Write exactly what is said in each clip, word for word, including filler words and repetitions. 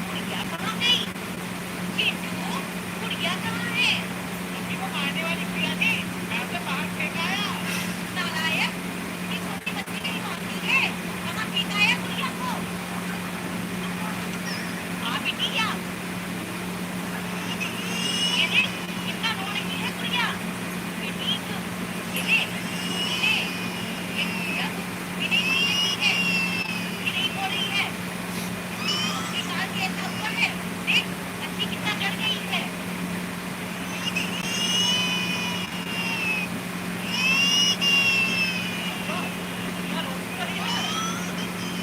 गुड़िया कहाँ गई? चिंटू, गुड़िया कहाँ है? मम्मी को मारने वाली गुड़िया थी, घर से बाहर फेंका आया। नालायक, इतनी छोटी बच्ची कहीं मारती है? कहाँ फेंका आया गुड़िया को? आ बेटी, आ। ये देख, कितना रो रही है गुड़िया। बेटी, ये देख, ये देख, ये गुड़िया तो भी नहीं रो रही है, भी नहीं रो रही है। पिशाच जैसा हुआ है। देख, बच्ची कितना डर गई है।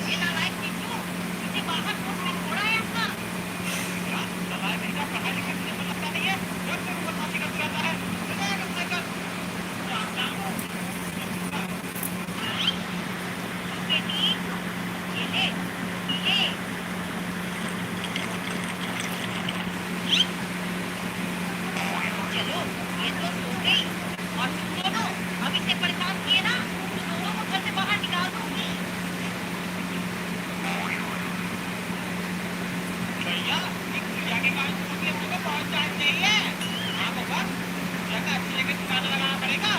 ये नालायक चिंटू, इसे बाहर धूप में छोड़ा है अपना। क्या? नालायक बेटा, पढ़ाई लिखाई तुझे तो लगता नहीं है। जब से ऊपर पानी का जाता है, ले जाएगा साइकिल। जानता हूँ। चलो, ये तो सो गई। और तुम दोनों, अब इसे परेशान किए ना, तो दोनों को घर से बाहर निकाल दूंगी। भैया, ये गुड़िया के कारण छोटी अम्मा को बहुत चांस चाहिए। हाँ बबन, गुड़िया का अच्छी जगह ठिकाना लगाना पड़ेगा।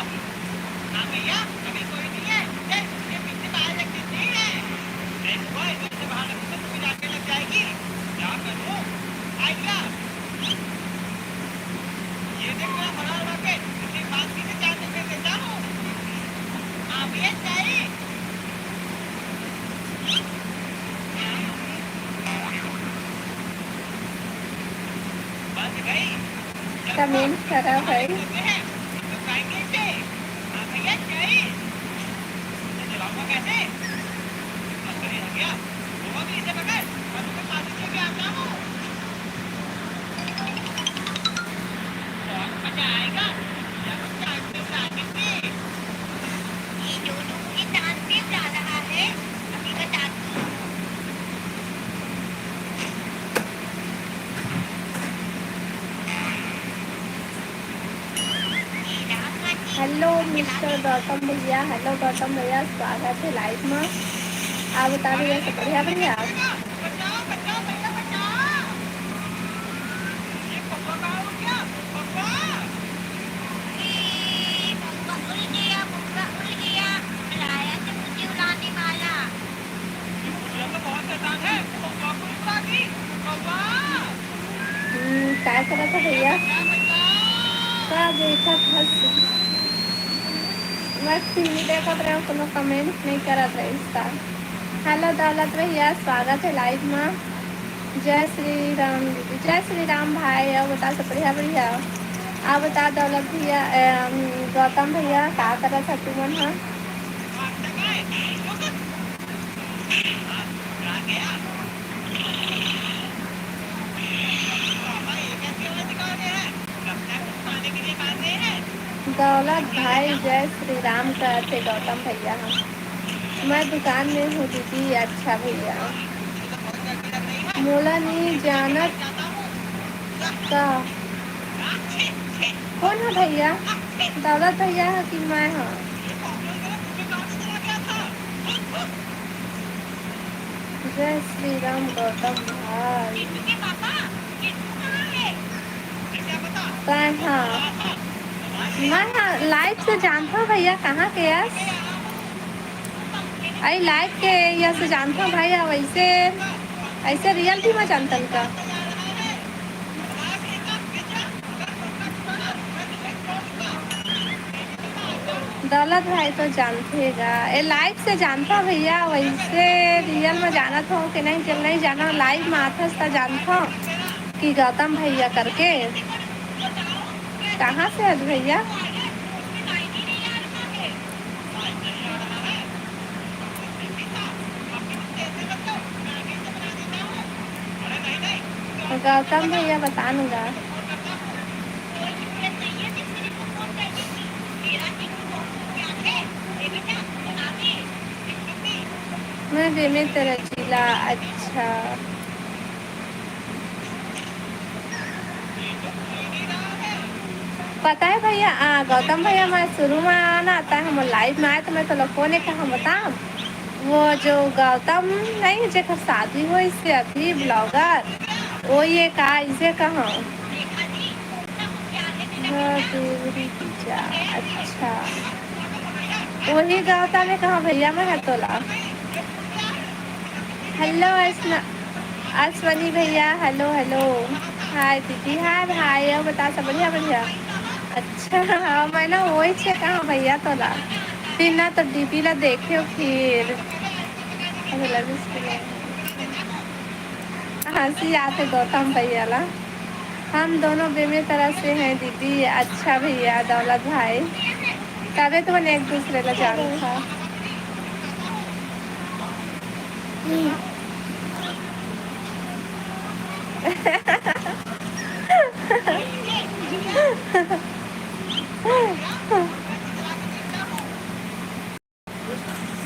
हाँ भैया, अभी कोई नहीं है। देख, ये पीछे बाहर एक चीज नहीं है। देख, वो इधर से बाहर रखने से तू भी जाके लग जाएगी। क्या करूँ? आइडिया। ये देख, मेरा बड़ा वाला पेट, इसे बांध के चांद पे ले जाओ। हाँ भैया, चाहिए। बंद गई। कमेंट करा भाई। हेलो मिस्टर गौतम भैया, हेलो गौतम भैया, स्वागत है लाइव में। आप बता भैया, सब बढ़िया? बढ़िया। हम्म, का करत ह भैया? का देखत हस? बस टीवी देखत रहे, कोनो कमेंट नहीं करत रहिस का? हेलो दौलत भैया, स्वागत है लाइव में। जय श्री राम दीदी, जय श्री राम भाई। और बता सब बढ़िया? बढ़िया। आप बता दौलत भैया, अम, गौतम भैया, का करत ह तुमन ह? दौलत भाई, जय श्री राम कहत हे गौतम भैया ह। मैं दुकान में हूँ दीदी। अच्छा भैया, मोला नहीं जानत का? कौन ह भैया? दौलत भैया ह कि मैं ह? जय श्री राम गौतम भाई। तैं ह, मैं ह लाइव से जानथव भैया, कहाँ के अस? अई लाइव के या से जानथव भाई, अउ ऐसे, ऐसे रियल भी मैं जानथन का? दौलत भाई तो जानथे गा, ए लाइव से जानथव भैया, वैसे रियल में जानत हो कि नहीं, जब नहीं जाना, लाइव में आथस त जानथव कि गौतम भैया करके। कहाँ से हस भैया? गौतम भैया बता न गा। मैं बेमेतरा जिला। अच्छा। पता है भैया, आ, गौतम भैया, मैं शुरू में आना आता है, हम लाइव में आए तो मैं तो लोग को ने कहा बताम, वो जो गौतम नहीं, जेकर शादी होइस हे अभी, ब्लॉगर, वो ये का इसे कहा, हाँ, दूरी की जा, अच्छा, वही गौतम ने कहा भैया मैं है तोला। हेलो अश्वनी भैया, हेलो हेलो। हाय दीदी, हाय भाई, अउ बता, सब बढ़िया? बढ़िया। अच्छा, हाँ, मैं ना वही छे कहा भैया तोला, फिर ना तो डीपी ला देखे फिर। हंसी आते गौतम भैया ला। हम दोनों बेमे तरह से हैं दीदी। अच्छा भैया दौलत भाई, तबे तो मैंने एक दूसरे ला जानता।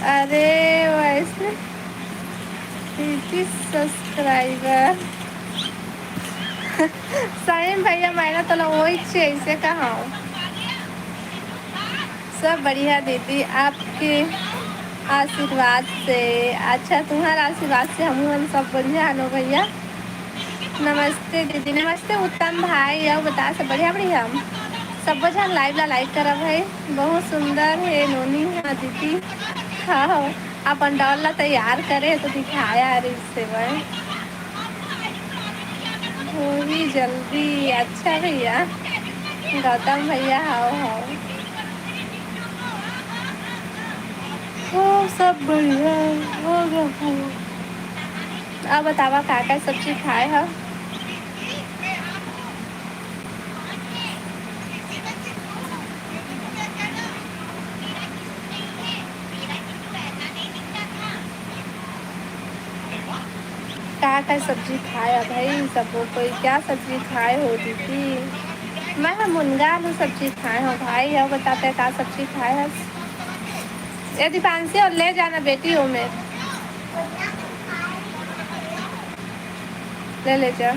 अरे वैसे सब्सक्राइबर सही भैया, मैं ना तोला वही चीज से कहा। सब बढ़िया दीदी, आपके आशीर्वाद से। अच्छा, तुम्हारा आशीर्वाद से हम हम सब बढ़िया हनो भैया। नमस्ते दीदी, नमस्ते उत्तम भाई, अउ बता सब बढ़िया? बढ़िया। सब झन लाइव ला लाइक करा भाई। बहुत सुंदर है नोनी। हाँ दीदी, हाँ, अपन डॉल ला तैयार करे तो दिखाया रिस से भाई। वही जल्दी। अच्छा भैया, गौतम भैया, हाओ हाओ। ओ, सब बढ़िया। हो गया खाना। अब बतावा का का सब्जी खाए ह? का का सब्जी खाए ह भाई? सबो कोई क्या सब्जी खाए हो दीदी? मैं ह मुनगा आलू सब्जी खाए हो भाई। अब बताते का सब्जी खाए ह? ये दीपांशी, और ले जाना बेटी हो में, ले ले जा।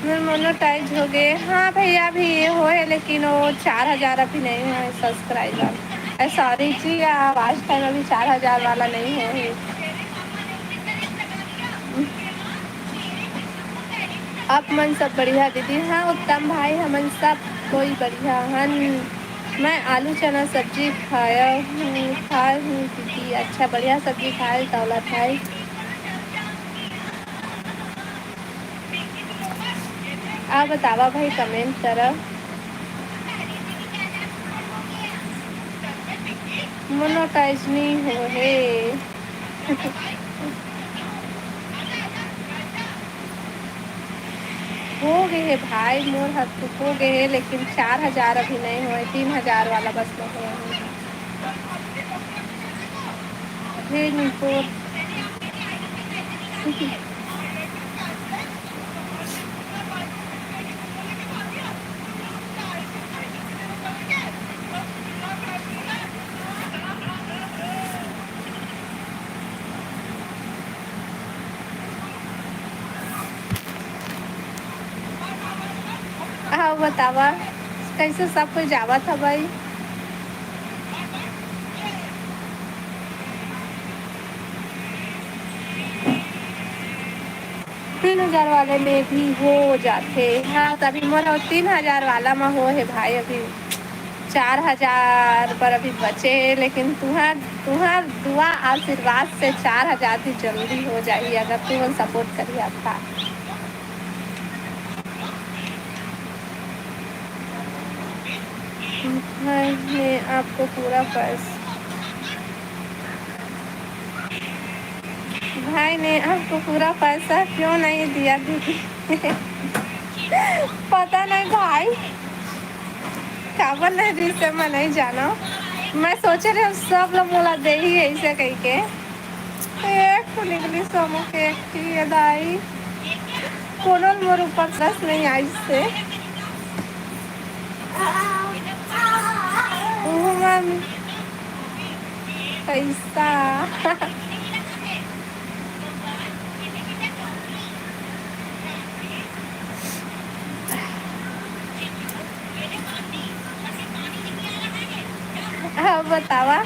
मेर मोनेटाइज हो गए। हाँ भैया, अभी ये हो है, लेकिन वो चार हजार अभी नहीं हुआ है सब्सक्राइबर। सॉरी जी, वॉच टाइम अभी चार हजार वाला नहीं हो है। आप मन सब बढ़िया दीदी? हाँ उत्तम भाई, हमन सब कोई बढ़िया हन। मैं आलू चना सब्जी खाया हूँ, खाए हूँ दीदी। अच्छा, बढ़िया सब्जी खाए दौलत भाई। आप बतावा भाई, कमेंट करा। मोनेटाइज नहीं हो हे। हो गए हे भाई, मोर हद हो गए हे, लेकिन चार हजार अभी नहीं हुए, तीन हजार वाला बस में हुए हैं। अभी नहीं तो आओ बतावा, कैसे सब कोई जावत हवय? तीन हजार वाले में भी हो जाथे। हाँ, तभी मोर तीन हजार वाला में हो हे भाई, अभी चार हजार पर अभी बचे हे, लेकिन तुहार, तुहार दुआ आशीर्वाद से चार हजार भी जल्दी हो जाही, अगर तू मन सपोर्ट करिहा त। भाई ने आपको पूरा पैसा, भाई ने आपको पूरा पैसा क्यों नहीं दिया दीदी? पता नहीं भाई, काबर नहीं दिस, मैं नहीं जाना। मैं सोचे रहे सब लोग मोला दे ही ऐसे कह के। एक तो निकली सोनू के एक ही ये दाई, कोनो मोर ऊपर तरस नहीं आई से। ओहो मामी, पैसा। अब बतावा।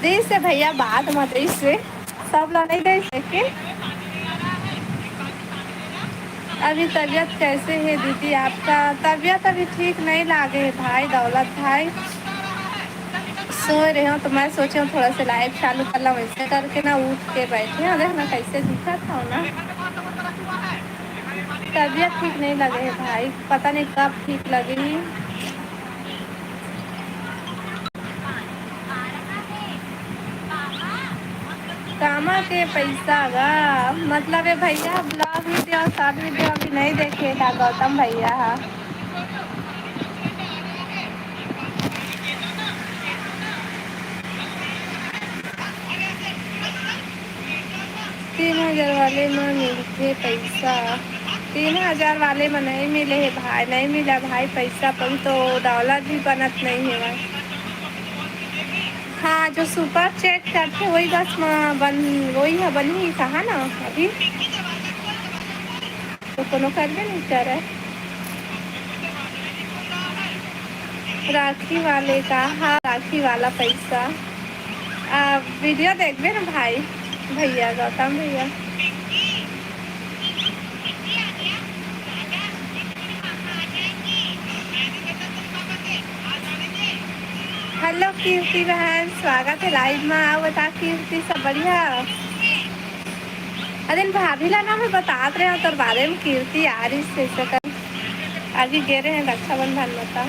दे से भैया, बाद में दे से, सब ला नहीं दे सके। अभी तबीयत कैसे है दीदी आपका? तबीयत अभी ठीक नहीं लागे है भाई, दौलत भाई। सोए रहे हो तो मैं सोचे हूँ थोड़ा सा लाइव चालू कर ला, वैसे करके ना उठ के बैठे हैं। देख ना कैसे दिखत हूँ ना, तबीयत ठीक नहीं लगे है भाई, पता नहीं कब ठीक लगी। कामा के पैसा गा, मतलब ये भैया ब्लॉग वीडियो, शॉर्ट वीडियो अभी नहीं देखे का गौतम भैया हा। तीन हजार वाले म मिलथे पैसा। तीन हजार वाले म नहीं मिले हे भाई, नहीं मिला भाई पैसा, पर तो दौलत भी बनत नहीं है भाई। हाँ, जो सुपर चैट करथे वही बस म बन, वही ह बनही कहा ना अभी। तो कोनो करबे नहीं करे। राखी वाले का, हाँ, राखी वाला पैसा। आ, वीडियो देखबे ना भाई, भैया, गौतम भैया। हेलो कीर्ति बहन, स्वागत है लाइव में। आओ बता कीर्ति, सब बढ़िया? अरे भाभी ला ना मैं बतात रहे हूँ तोर बारे में, कीर्ति आ रही से कर। अभी गे रहे हैं रक्षाबंधन में ता।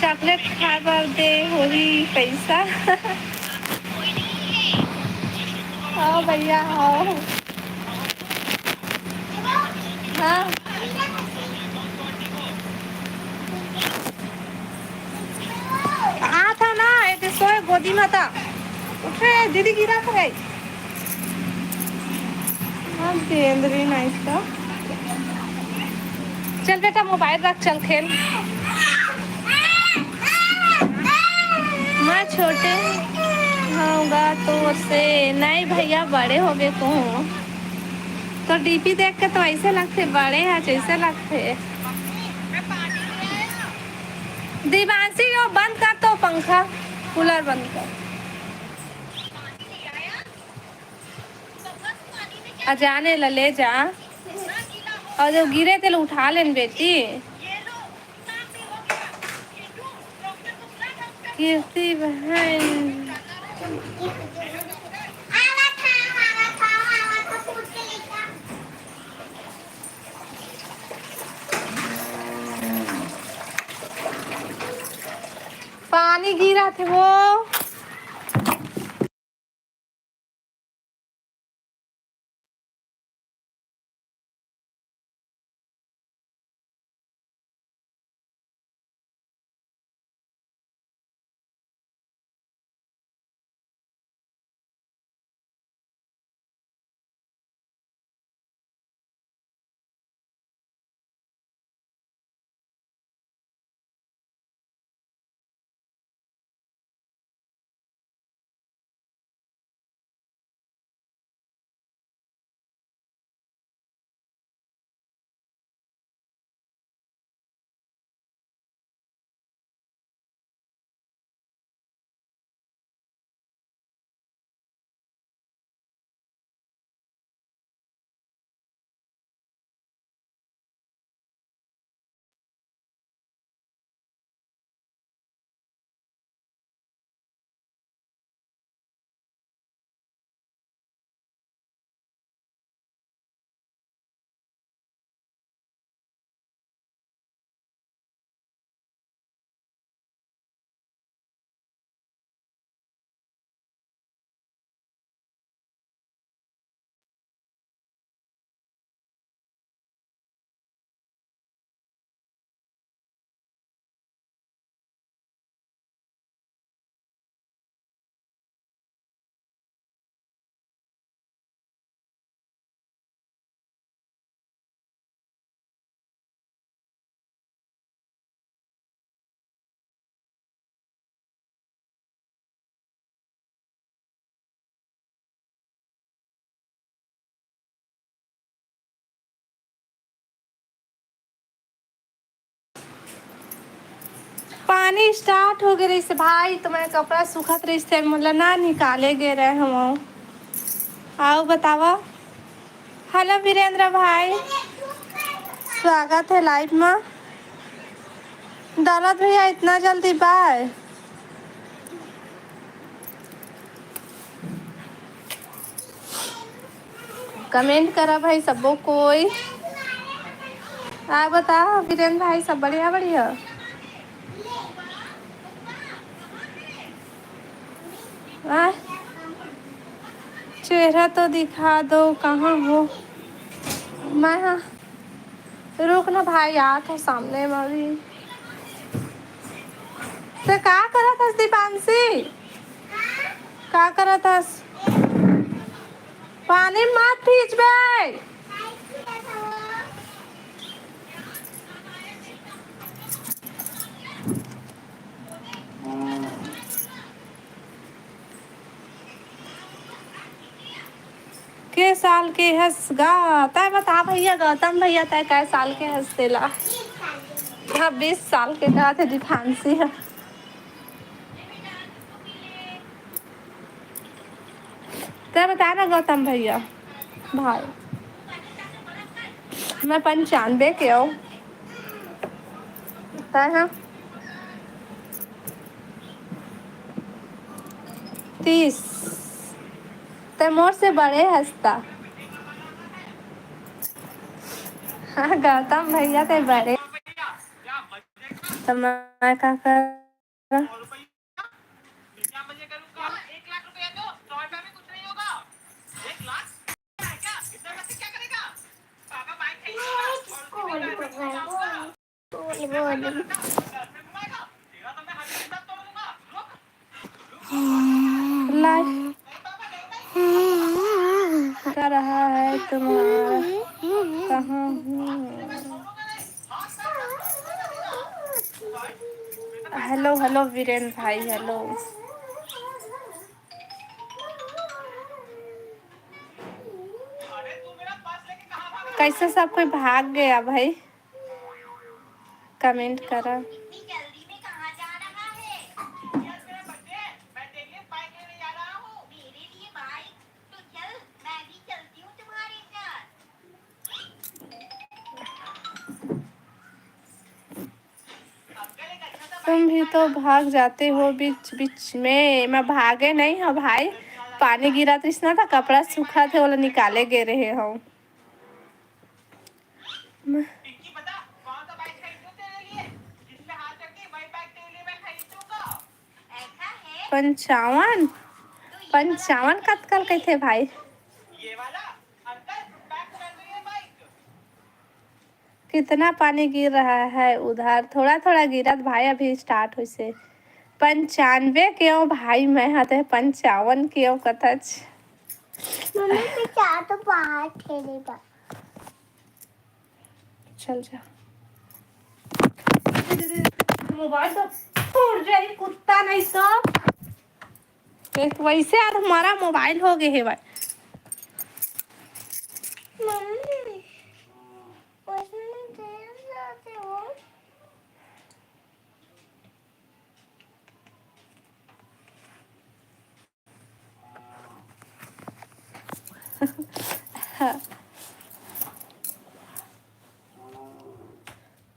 चॉकलेट खाए बर दे होही पैसा। हाँ भैया, हाँ। हाँ। आ था ना, एदे सोए गोदी में था। उठे, दीदी गिरा था गई। हाँ, गेंद भी नाइस था। चल बेटा, मोबाइल रख, चल खेल। मैं छोटे होगा तो से नहीं भैया, बड़े हो गए को। तो डीपी देख के तो ऐसे लगते बड़े हैं, जैसे लगते। दिवांशी, यो बंद कर तो पंखा, कूलर बंद कर। आ जाने ला ले जा, और जब गिरे तेला उठा लेन बेटी। कीर्ति बहन। पानी गिरा थे वो। पानी start हो गे रहिस हे भाई, तो मैं कपड़ा सुखत रहिस हे, मोला ना निकाले गे रहे हवं। अउ बतावा। Hello वीरेंद्र भाई, स्वागत हे live में। दौलत भैया, इतना जल्दी bye? Comment करा भाई सबो कोई। आ बता वीरेंद्र भाई, सब बढ़िया बढ़िया? आ, चेहरा तो दिखा दो, कहाँ हो? मैं हाँ, रुक ना भाई, आत हो सामने में अभी। ते का करत हस दीपांशी? का करत हस? पानी मत भीजबे। के साल के हस गा? तै बता भैया, गौतम भैया, तै कै साल के हस तेला? हाँ, बीस साल के कहा थे दीपांशी ह। तै बता ना गौतम भैया, भाई। मैं पंचानबे के हूँ। तै ह? तीस। तै मोर से बड़े हस ता। हाँ, गौतम भैया तै बड़े। तो मैं का कर लाइक कर रहा है तुम्हारा, कहाँ हूँ? Hello, hello वीरेन भाई, hello। कैसे सब कोई भाग गया भाई? Comment करा। तुम भी तो भाग जाते हो बीच बीच में। मैं भागे नहीं हूँ भाई, पानी गिरत रहिस ना, त कपड़ा सूखत हे, ओला निकाले गे रहे हूँ। पंचावन, पंचावन कतका ल कहिथे भाई? कितना पानी गिर रहा है उधर? थोड़ा थोड़ा गिरत भाई, अभी start होइसे। पंचानबे के हो भाई, मैं हा ते पंचावन के हो कथच। मम्मी, पचास तो बाहर खेले बा। चल जा। मोबाइल तो फोड़ जाई, कुत्ता नहीं तो। एक वैसे यार हमारा मोबाइल हो गए है भाई। मम्मी, उसमें तेल डालते हो?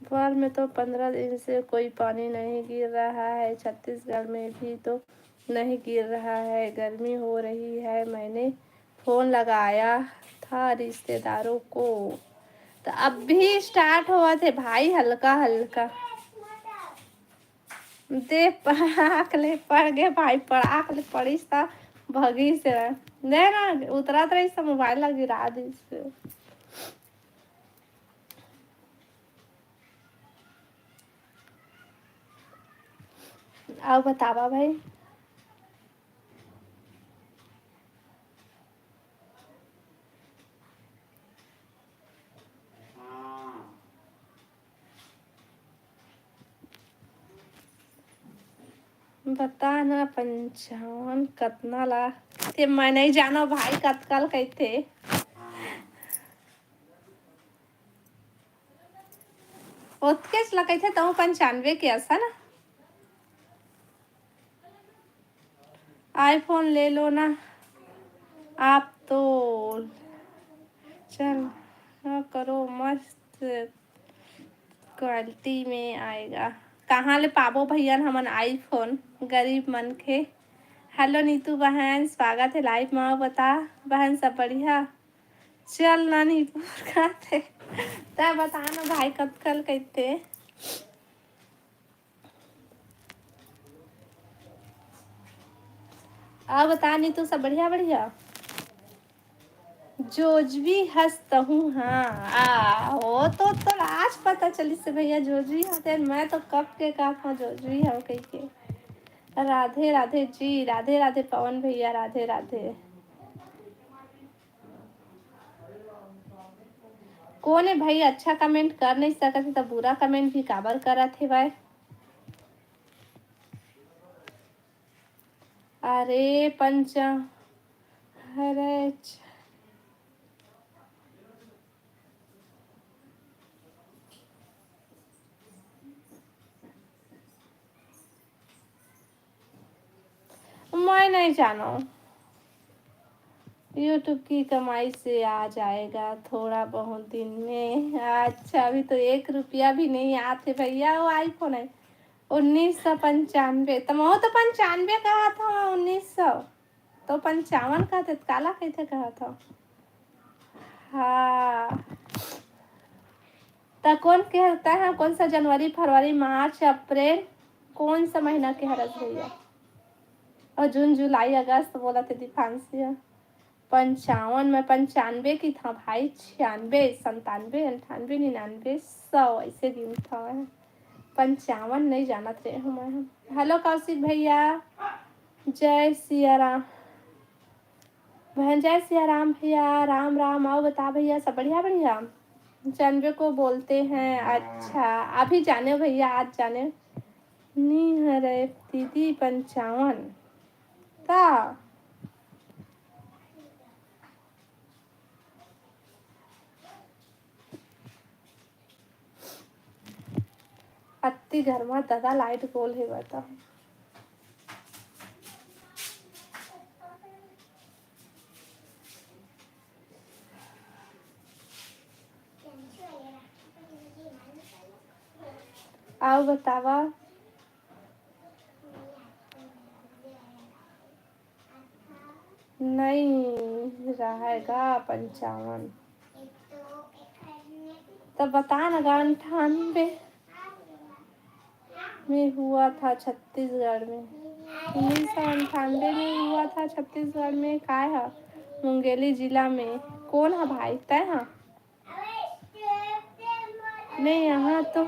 भोपाल में तो पंद्रह दिन से कोई पानी नहीं गिर रहा है, छत्तीसगढ़ में भी तो नहीं गिर रहा है, गर्मी हो रही है। मैंने फोन लगाया था रिश्तेदारों को, तो अब भी स्टार्ट हुआ थे भाई, हल्का हल्का। दे पड़ाक ले पड़ गए भाई, पड़ाक ले पड़िस त भगिस। दे ना, उतरत रहिस त मोबाइल ला गिरा दिस। अउ बतावा भाई। बता ना, पंचावन कतना ला? ते मैं नहीं जानो भाई, कतका ल कहिथे। ओतकेच ला कहिथे, तहूँ पंचानबे के अस, है ना? iPhone ले लो ना आप तो। चल, हाँ, करो, मस्त क्वालिटी में आएगा। कहाँ ले पाबो भैया हमन iPhone, गरीब मनखे। हेलो नीतू बहन, स्वागत है लाइव में। बता बहन, सब बढ़िया? चल ना नीपुर खाते। तै बता ना भाई, कतकल कहिते। अउ बता नीतू, सब बढ़िया बढ़िया? जोजवी हस तहूँ, हाँ। आ, ओ तो तोला आज पता चलिस हे भैया, जोजवी हस तेन। मैं तो कब के कहत हँव जोजवी हव कहिके। राधे राधे जी, राधे राधे पवन भैया, राधे राधे। कोन हे भाई, अच्छा comment कर नइ सकत हे, त बुरा comment भी काबर करत हेवय? अरे पंचा, अरे छ-, मैं नहीं जानो। YouTube की कमाई से आ जाएगा थोड़ा बहुत दिन में। अच्छा, अभी तो एक रुपया भी नहीं आते भैया। वो iPhone है उन्नीस सौ पंचानवे, तो मैं तो पंचानवे कहा था, उन्नीस सौ तो पंचावन कहते, काला कहिथे कहत हव। हाँ। त कोन कहता है, कौन सा जनवरी, फरवरी, मार्च, अप्रैल, कौन सा महीना के हरस भैया? और जून, जुलाई, अगस्त बोलत हे दीपांशिया। पंचावन, मैं पंचानवे की था भाई, छियानवे, संतानवे, अंठानवे, निन्यानवे, सौ, ऐसे गिनत हवं। पंचावन नहीं जानत रहे हूँ मैं। हेलो कौशिक भैया, जय सिया राम। बहन जय सिया राम भैया, राम राम। अउ बता भैया, सब बढ़िया बढ़िया? जानवे को बोलते हैं। अच्छा, अभी जाने भैया, आज जाने। नी हरे दीदी पंचावन। ता अत्ती घर म ददा लाइट गोल हे बता। अउ बतावा। नई रहय गा पंचावन। त बता न गा, अंठानबे में हुआ था छत्तीसगढ़ में। उन्नीस सौ अंठानबे में हुआ था छत्तीसगढ़ में। काय ह? मुंगेली जिला में। कोन ह भाई? तय ह? नहीं, यहाँ तो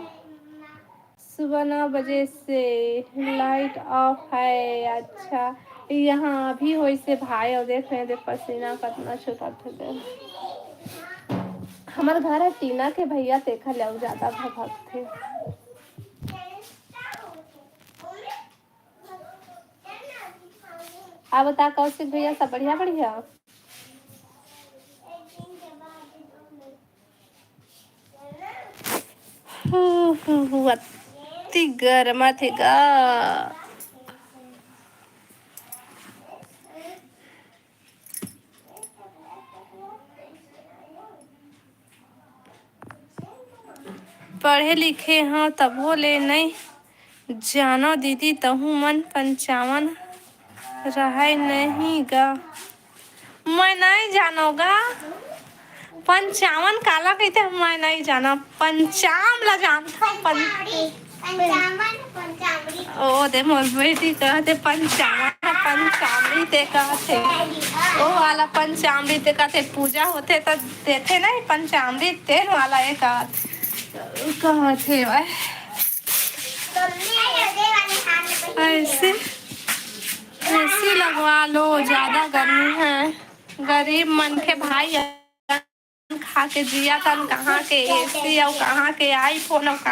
सुबह नौ बजे से लाइट ऑफ है। अच्छा, यहाँ अभी होइसे भाई, अउ देख रहे हैं, देख पसीना कितना छूटत है, देख। हमर घर है टीना के भैया, तेखर ले अउ ज्यादा भभकथे। आ बता कौशिक भैया, सब बढ़िया, बढ़िया? हू, हू, हू, अत्ती गरमाथे गा। पढ़े लिखे हव तभो ले नइ जानो दीदी, तहूँ मन पंचावन रहय नहीं गा। मैं नहीं जानो गा, पंचावन काला कहिथे, मैं नहीं जाना। पंचाम ला जानथव, पं-, पंचावन, पंचामृत। ओ दे, मोर बेटी कहथे पंचावन, पंचामृत ते कहथे। ओ वाला पंचामृत ते कहथे, पूजा होथे त देथे नहीं पंचामृत, तेन वाला ए कहत, कहथे वह। ऐसे एसी लगवा लो, ज्यादा गर्मी है। गरीब मन के भाई खा के जिया तन, कहाँ के एसी अउ कहाँ के iPhone अउ